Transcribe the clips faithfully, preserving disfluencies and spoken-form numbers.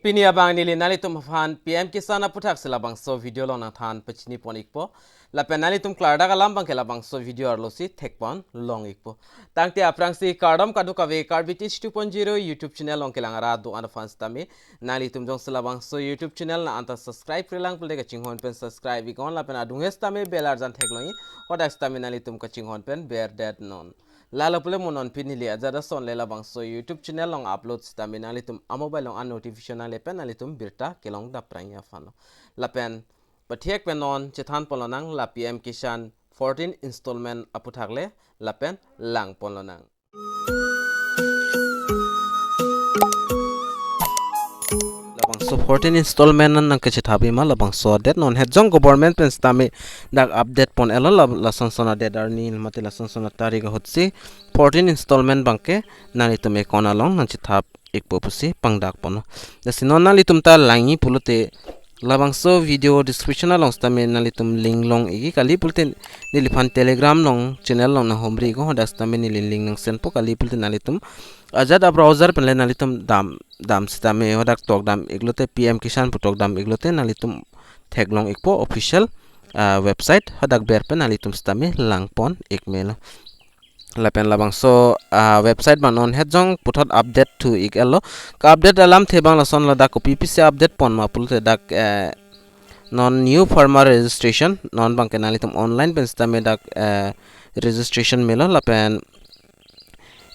Pini abang neli nanglitum aphan P M Kisan aputhak si labangso video along nangthan pachini pon ikpo. Lapen nanglitum klardak alam abangke labangso video arlo si thek pon long ikpo. Tangte aphrangsi kardom kadokave Karbi Teach two point zero YouTube channel along kelang arat do-an aphan sitame. Nanglitum jongsi labangso YouTube channel nang anta subscribe-re lang pulote kachinghon pen subscribe iknon lapen adunghe sitame bell arjan theklong ik. Hadak sitame nanglitum kachinghon pen berdet non. Lalo pule mo non pini neli ajat ason le labangso YouTube channel along upload sitame nanglitum a-mobile along a-notification nangle pen nanglitum birta kelong daprang aphan. Lapen pathek pen non chethan pon lonang la P M Kisan fourteen installment aputhak le lapen lang pon lonang. Labangso fourteen installment nang nangkachethap ma labangso det non het jong government pen sitame dak update pon-elo la, lason son adet arni mate lason son atarik ahut si fourteen installment abangke nanglitum account along nangchethap ikpo pusi pangdak pon. Lasi non nanglitum ta langji pulote labangso video description along sitame nanglitum link long ikji, kali pulote neliphan Telegram along channel along nanghumri iknon, hadak sitame neli link nangsenpo, kali pulote nanglitum ajat a-browser pen le nanglitum dam, dam sitame hadak tokdam iklote P M Kisan pu tokdam iklote nanglitum theklong ikpo official, ah, website, hadak ber pen nanglitum sitame lang pon ik melo. Lapen labangso, ah, website abang non het jong puthot update thu ik-elo. Ka-update alamthe abang lason ladak kopi pisi update pon ma pulote dak, eh, non new farmer registration non abangke nanglitum online pen sitame dak, eh, registration melo lapen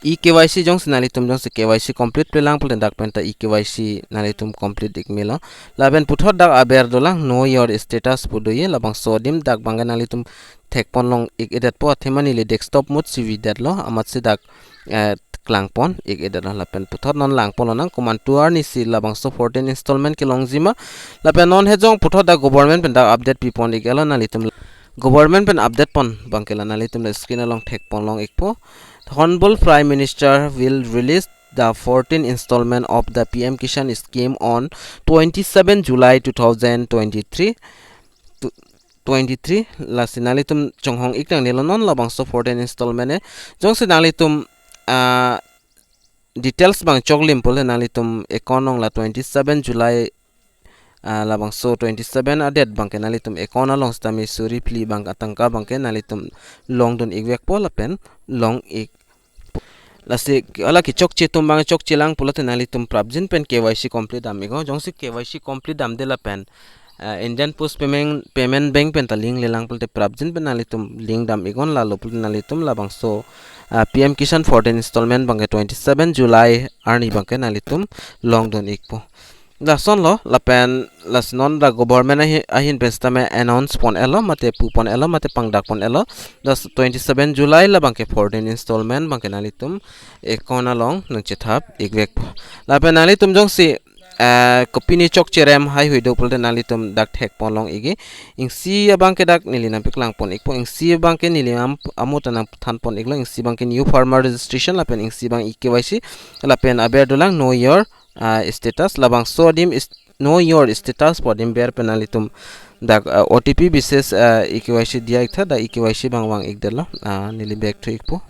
e-K Y C jongsi nanglitum jongsi K Y C complete-pe lang pulote dak pen ta e-K Y C nanglitum complete ik melo. Lapen puthot dak aber dolang know your status pu doji, labangso adim dak abangke nanglitum thek pon long ik-edetpo, athema neli desktop mode si videtlo, amatsi dak, eh, klang pon ik-edetlo. Lapen puthot non lang pon lonang komantu arni si labangso fourteen installment kelongji ma. Lapen non het jong puthot dak government pen dak update pi pon ik-elo, nanglitum government pen update pon abangke la nanglitum la screen along thek pon long ikpo. Honorable Prime Minister will release the fourteen installment of the P M Kisan scheme on twenty-seven July two thousand twenty-three. Tu-, twenty-three, lasi nanglitum chonghong ik nangnelo non labangso fourteen installment e. Jongsi nanglitum, ah, details abang choklim pulote nanglitum account along la twenty-seven July, ah, labangso twenty-seven a-date abangke nanglitum account along sitame suri phli abang atangka abangke nanglitum longdun ikvekpo lapen long ik. Lasi hala kechokche atum abang chokche lang pulote nanglitum prapjin pen K Y C complete dam iknon. Jongsi K Y C complete damde lapen, eh, Indian Post Payment, Payment Bank pen ta link le lang pulote prapjin pen nanglitum link dam iknon, lalo pulote nanglitum labangso, ah, P M Kisan fourteen installment abangke twenty-seven July arni abangke nanglitum longdun ikpo. Lasonlo, lapen lasi non dak government ahi-, ahin pen sitame announce pon-elo mate pu pon-elo mate pangdak pon-elo. Das twenty-seven July labangke fourteen installment abangke nanglitum account along nangchethap ikvekpo. Lapen nanglitum jongsi, eh, kopine chokcherem haihui do pulote nanglitum dak thek pon long ikji. Isi abangke dak neli nangpaklang pon ikpo. Isi abangke neli am-, amo ta nangthan pon iklo. Isi abangke new farmer registration lapen isi abang e-K Y C lapen aber dolang know your, ah, status, labangso adim is know your status pu adim ber pen nanglitum dak, ah, O T P basis, ah, e-K Y C diya iktha, dak e-K Y C abang vang ikdetlo, ah, neli back thu ikpo.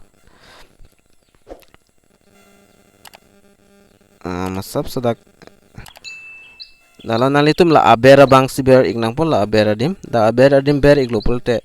Ah, masap sadak. Dak la nanglitum la aber abang si ber ik nangpo, la aber adim. Dak aber adim ber iklo pulote,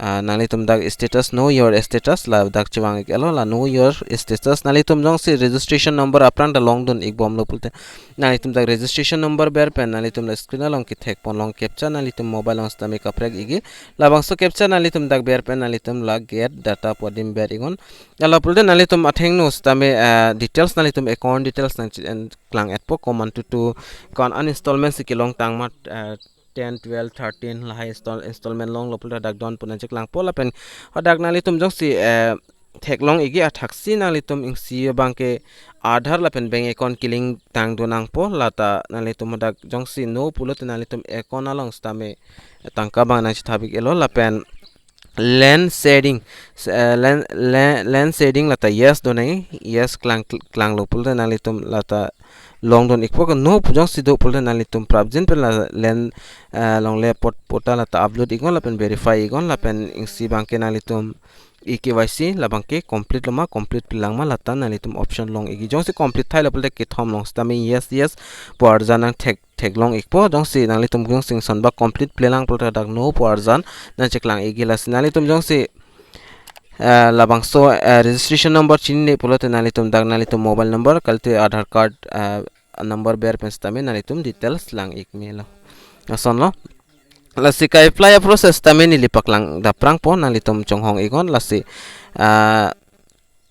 ah, nanglitum dak status, know your status, ladak chevang ik-elo, la know your status. Nanglitum jongsi registration number aphrang ta longdun ikbomlo pulote nanglitum dak registration number ber pen nanglitum la screen along kethek pon long captcha nanglitum mobile along sitame kaprek ikji. Labangso captcha nanglitum dak ber pen nanglitum la get data pu adim ber iknon. Lalo pulote nanglitum athengno sitame, eh, details nanglitum account details nangchi-, en-, klang-etpo, komantutu account an installment si kelong tang ma, eh, ten, twelve, thirteen lahai install-, installment longlo pulote dak don pu nangcheklangpo lapen hadak nanglitum jongsi, eh, theklong ikji athaksi nanglitum isi abangke Aadhaar lapen bank account kelink tang do nangpo, lata nanglitum hadak jongsi no pulote nanglitum account along sitame tangka abang nangchethap ik-elo lapen land sharing, s-, eh, land, land, land sharing lata yes do nang, yes klang, klanglo pulote nanglitum lata longdun ikpo, ke no pu jongsi do pulote nanglitum prapjin pen la land, eh, longle pot, pota lata upload iknon lapen verify iknon lapen isi abangke nanglitum e-K Y C labang ke complete lo ma, complete pilang ma, lata nanglitum option long ikji. Jongsi complete thailo pulote kethom long sitame yes, yes pu arjan nangthek theklong ikpo. Jongsi nanglitum jongsi ingson bak complete pilang pulote dak no pu arjan nangcheklang ikji. Lasi nanglitum jongsi, eh, labangso, eh, registration number chinine pulote nanglitum dak nanglitum mobile number kalite Aadhaar card, eh, number ber pen sitame nanglitum details lang ik melo. Lason lo. Lasi ke-apply a-process tame neli paklang daprangpo, nanglitum chonghong iknon. Lasi, ah,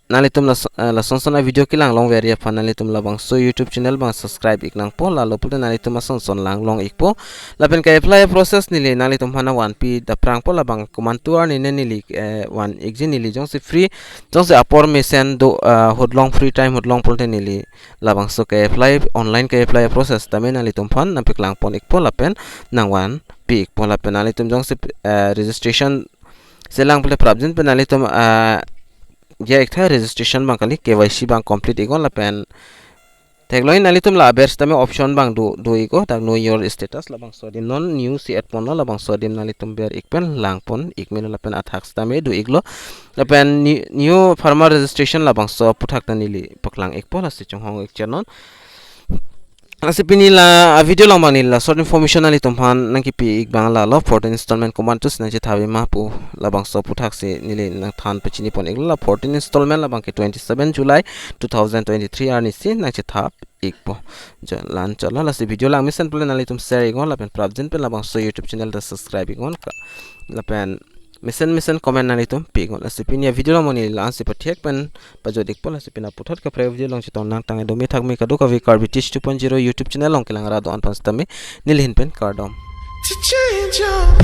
nanglitum las-, ah, lasonson a-video kelang longver aphan nanglitum labangso YouTube channel bang subscribe ik nangpo, lalo pulote nanglitum asonson lang long ikpo. Lapen ke-apply a-process neli nanglitum aphan vanpi daprangpo, labang komantu arni ne neli, eh, van ikji. Neli jongsi free, jongsi apor mesen do, ah, ahut long, free time ahut long pulote neli labangso ke-apply, online ke-apply a-process tame nanglitum aphan nangpaklang pon ikpo lapen nangvanpi ikpo. Lapen nanglitum jongsi, eh, registration selang pulote prapjin pen nanglitum, eh, ya iktha registration bang kali, K Y C bang complete iknon lapen theklong nanglitum la aber sitame option bang do, do iknon, dak know your status labangso adim, non new si add ponlo, labangso adim nanglitum ber ik pen lang pon ik melo lapen athak sitame do iklo. Lapen ni-, new farmer registration labangso aphuthak ta neli paklang ikpo, lasi chonghong ik chenon. Lasi pini la a-video along bang neli la short information nanglitum aphan nangkepi ik bang lalo, fourteen installment komantu si nangchethap ma pu labangso aphuthak si neli nangthan pachini pon iklo. La fourteen installment labang ke twenty-seven July two thousand twenty-three arni si nangchethap ikpo. Jo, la-an chotlo. Lasi video lang mesen pulote nanglitum share iknon lapen prapjin pen labangso YouTube channel ta subscribe iknon ka. Lapen mesen mesen comment nanglitum pi iknon. Lasi pini a-video along neli la-an si pathek pen pajut ikpo. Lasi pini puthot kaprek video along chetong nangtang, edo me thak me kadokave Karbi Teach two point zero YouTube channel along kelang ra do-an aphan sitame neli ahin pen kardom. To change up.